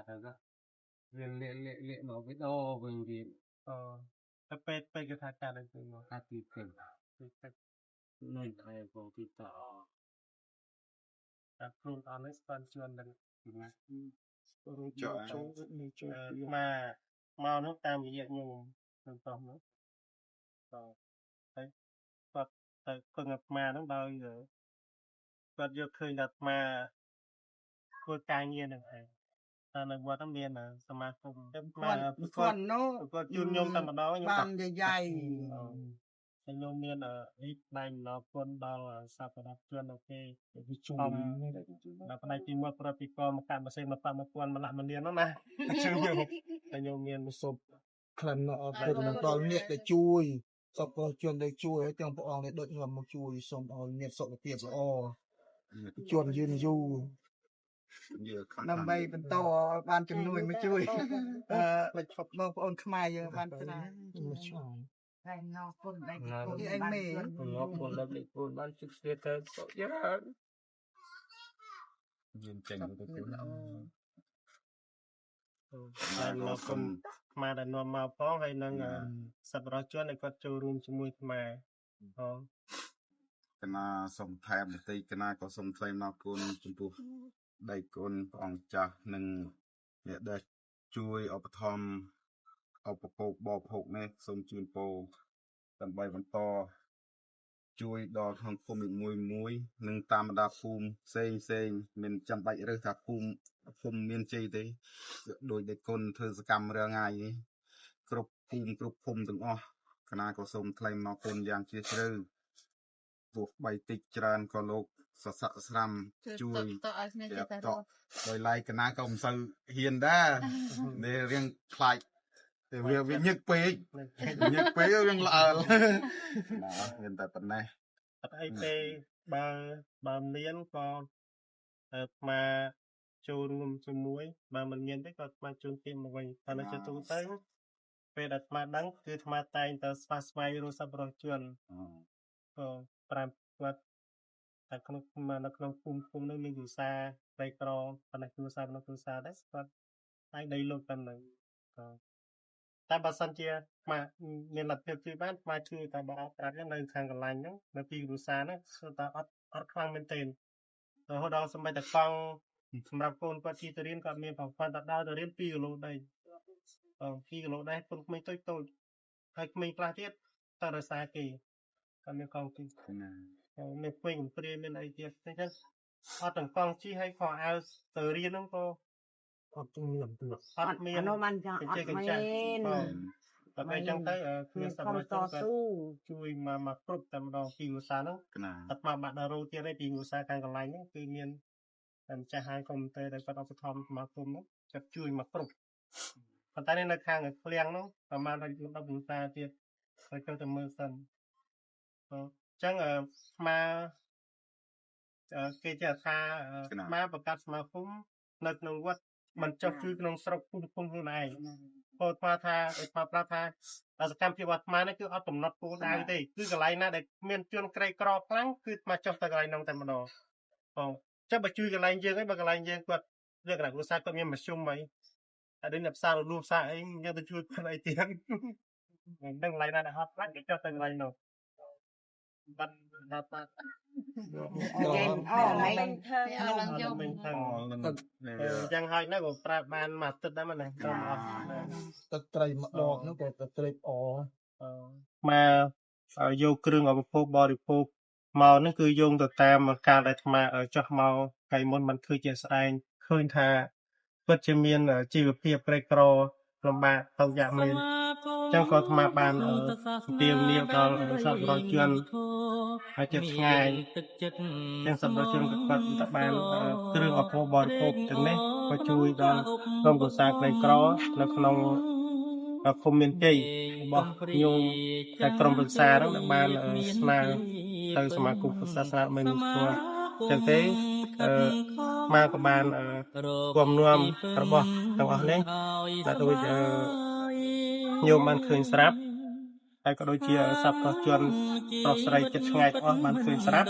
ទៅក៏វាលាក់លាក់លាក់មកវាដោវិញទៀត អូទៅពេទ្យពេទ្យគេថាកាត់អីទៅមក កាត់ទីទឹក ទីទឹក នៅតែបងទីត តែខ្លួនអស់នេះស្គាល់ជួននឹង ណា រួចចូលនេះចូល មកមកនោះតាមរយៈញោមក្នុងប្រុសនោះបាទហើយគាត់ទៅពឹងអាត្មាហ្នឹងដោយគាត់យកឃើញថាអាត្មាធ្វើការងារនឹងឯងតែនៅវត្តហ្នឹងមានសមាគម គាត់គាត់នោះ គាត់ជូនញោមតែម្ដងញោម បានយាយ ហើយញោមមានអីផ្នែកអំណរគុណដល់សប្បុរសជនអូខេ វាជួយ ដល់ផ្នែកទី1ប្រតិកមកកម្មសេមកប៉មកពាន់ម្លាស់មលានហ្នឹងណាជួយញោមតែញោមមាន សូមក្លិនអរគុណដល់អ្នកដែលជួយសពជនដែលជួយហើយទាំងព្រះអង្គនេះដូចខ្ញុំមកជួយសូមឲ្យមានសុខភាពល្អជនយឺនយូរ ដើម្បីបន្តឲ្យបានជំនួយមកជួយអឺបងប្អូនខ្មែរយើងបានច្រើន ហើយណោគុណដៃ គុណឯងមេ ងប់គុណដល់លេខគុណបានជិះស្ទទៅសុខច្រើន យើងចេញទៅគុណ ហើយមកគុំខ្មែរដែលនាំមកផងហើយនឹងសប្បុរសជនដែលគាត់ចូលរួមជាមួយខ្មែរផង កណាសូមថែមបន្តិចកណាក៏សូមថ្លែងអំណរគុណចំពោះដៃគុណព្រះអង្គចាស់និងអ្នកដែលជួយឧបត្ថម្ភឧបភោគបរិភោគនេះសូមជូនពរដើម្បីបន្តជួយដល់ក្នុងភូមិមួយមួយនិងតាមបណ្ដាភូមិផ្សេងផ្សេងមិនចាំបាច់រើសថាភូមិភូមិមានជ័យទេដោយដេគុណធ្វើសកម្មរាល់ថ្ងៃនេះគ្រប់ភូមិគ្រប់ភូមិទាំងអស់កណាក៏សូមថ្លែងអំណរគុណយ៉ាងជ្រាលជ្រៅទោះបីតិចច្រើនក៏លោកសស័កស្រាំជួយ តឲ្យគ្នា ប្រាប់តដោយឡែកកណាក៏មិនសូវហ៊ានដែរនេះរៀងខ្លាចតែវាញឹកពេកញឹកពេករៀងល្អើលណាមានតែប៉ុណ្ណេះ អត់អីទេបើមានក៏អាត្មាចូលរួមជាមួយបើមិនមានទេក៏អាត្មាជូនទៀនមកវិញតែនៅជាទូទៅពេលដែលអាត្មាដឹងគឺអាត្មាតែងតែស្វះស្វែងរកសប្បុរសជនក៏ប្រាំគាត់តែក្នុងនៅក្នុងភូមិភូមិនោះមានគ្រួសារក្រីក្រប៉ុន្តែគ្រួសារក្នុងគ្រួសារដែរគាត់អាចដីលោកតាមនឹងក៏តែបើសិនជាមកមានលទ្ធភាពជួយបានមកជួយតែបើអត់ប្រាប់នៅខាងកន្លែងហ្នឹងនៅពីគ្រួសារហ្នឹងគឺតែអត់អត់ខ្លាំងមែនទែនរហូតដល់សម្បីតែកង់សម្រាប់កូនគាត់ជិះទៅរៀនគាត់មានប្រព័ន្ធទៅដើរទៅរៀន2គីឡូដី2គីឡូដែរពុនក្មេងតូចតូចហើយក្មេងខ្លះទៀតតើរសារគេគាត់មានកង់ជិះ ណា មានក្មេងកំព្រាមានអីទៀតអញ្ចឹងអត់ទាំងកង់ជិះហើយខោអាវទៅរៀនហ្នឹងក៏ អត់មាន អត់មាន អានោះបានចឹងអត់មាន តែពេលអញ្ចឹងទៅគ្ មាន មានស ខំ ប្បុរសជន តស៊ូ ជួយមកមកគ្រប់តែម្ដងពីគ្រួសារហ្នឹង កណា អាត្មាបាក់ដល់រោទៀតឯពីគ្រួសារខាងកន្លែងហ្នឹងគឺមានតែម្ចាស់ហាងកុំព្យូទ័រដែលគាត់ឧបត្ថម្ភសមាគមហ្នឹងគាត់ជួយមកគ្រប់ប៉ុន្តែនៅខាងឃ្លាំងហ្នឹងប្រហែលដល់10គ្រួសារទៀតហើយចូលទៅមើលសិនអញ្ចឹងអាត្មាគេចេះថាអាត្មាបង្កើតសមាគមនៅក្នុងវត្តមិនចុះជួយក្នុងស្រុកភូមិភូមិខ្លួនឯងព្រោះអាត្មាថាអាត្មាប្រាប់ថាសកម្មភាពអាត្មានេះគឺអត់កំណត់គោលដៅទេគឺកន្លែងណាដែលមានជនក្រីក្រខ្លាំងគឺអាត្មាចុះទៅកន្លែងហ្នឹងតែម្ដងបងចុះបើជួយកន្លែងយើងឯងបើកន្លែងយើងគាត់លើកណៈគ្រួសារគាត់មានមធ្យមអីតែដូចអ្នកផ្សារលូផ្សារអីយើងទៅជួយគាត់អីទៀតហ្នឹងកន្លែងណាដែលហត់ខ្លាំងគេចុះទៅកន្លែងនោះបាត់ដល់បាត់ អូមិន អត់ឡើងយក មិនថឹង នឹង អញ្ចឹងហើយណាក៏ប្រាប់បានមួយអាទិត្យដែរមែនទេក្រុមអស់ ទឹកត្រីម្ដងនោះក៏ទឹកត្រីអ មកយកគ្រឿងឧបភោគបរិភោគមកនេះគឺយោងទៅតាមការដែលអាត្មាចោះមកថ្ងៃមុនมันឃើញជាស្ដែងឃើញថាពិតជាមានជីវភាពក្រីក្រលំបាកទៅយ៉ាងមែនចឹងក៏អាត្មាបានអំពាវនាវដល់សប្បុរសជនហើយចិត្តឆ្ងាយចឹងសប្បុរសជនក៏គាត់ទៅបានគ្រឿងឧបភោគបរិភោគទាំងនេះក៏ជួយដល់ក្រុមគ្រួសារក្រីក្រនៅក្នុងឃុំមានជ័យរបស់ញោមតែក្រុមប្រឹក្សាហ្នឹងដែលបានស្នើទៅសមាគមពុទ្ធសាសនាមិនស្គាល់ចឹងទេអឺមកក៏បានគំនាំរបស់ទាំងអស់នេះដែលដូចញោមបានឃើញស្រាប់ហើយក៏ដូចជាសប្បុរសជនប្រុសស្រីចិត្តឆ្ងាយទាំងអស់បានឃើញស្រាប់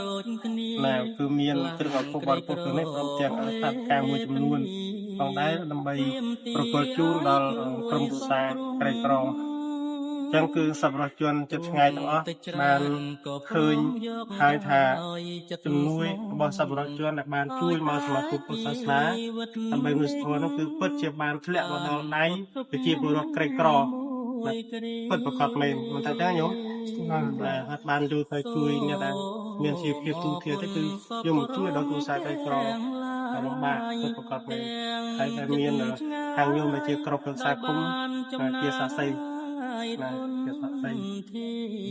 ណាគឺមានគ្រឿងឧបភោគបរិភោគទាំងនេះព្រមទាំងថវិកាមួយចំនួន ផងដែរដើម្បីប្រគល់ជូនដល់ក្រុមគ្រួសារក្រីក្រអញ្ចឹងគឺសប្បុរសជនចិត្តឆ្ងាយទាំងអស់បានឃើញហើយថាជំនួយរបស់សប្បុរសជនដែលបានជួយមកសមាគមពុទ្ធសាសនាដើម្បីមនុស្សធម៌នោះគឺពិតជាបានធ្លាក់មកដល់ដៃប្រជាពលរដ្ឋក្រីក្រណាពិតប្រាកដមែនមិនថាចឹងញោមបាទអត់បានយកទៅជួយអ្នកដែលមានជីវភាពទូទាទេគឺយកមកជួយដល់គ្រួសារក្រីក្រដែលលំបាកពិតប្រាកដមែនហើយដែលមានខាងញោមដែលជាក្រុមប្រឹក្សាឃុំជាសាសីណាជាសាសីនិ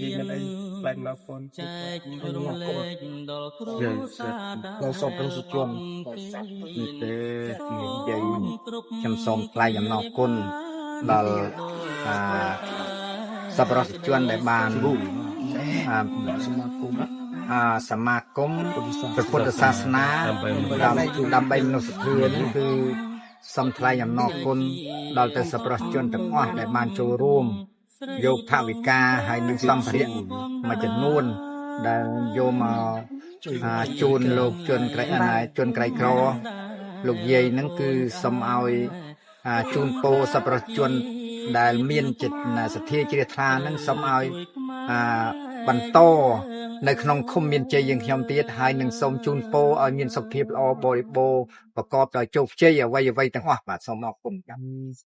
យាយមិនអីខ្លែងមកកូន ចែករំលែកដល់គ្រួសារ ដល់សពរសជន នេះទេនិយាយខ្ញុំសូមថ្លែងអំណរគុណដល់អាសប្បុរសជនដែលបានអា សមាគម អាសមាគមព្រះពុទ្ធសាសនាដើម្បីមនុស្សធម៌នេះគឺសូមថ្លែងអំណរគុណដល់ទៅសប្បុរសជនទាំងអស់ដែលបានចូលរួមយកថវិកាហើយនឹងសម្ភារៈមួយចំនួនដែលយកមកជូនលោកជនក្រីជនក្រីក្រលោកយាយហ្នឹងគឺសូមឲ្យជូនពរសប្បុរសជនដែលមានចិត្តសទ្ធាជ្រះថ្លាហ្នឹងសូមឲ្យបន្តនៅក្នុងឃុំមានជ័យយើងខ្ញុំទៀតហើយនឹងសូមជូនពរឲ្យមានសុខភាពល្អបរិបូរណ៍ប្រកបដោយជោគជ័យអ្វីអ្វីទាំងអស់បាទសូមអរគុណបាទ។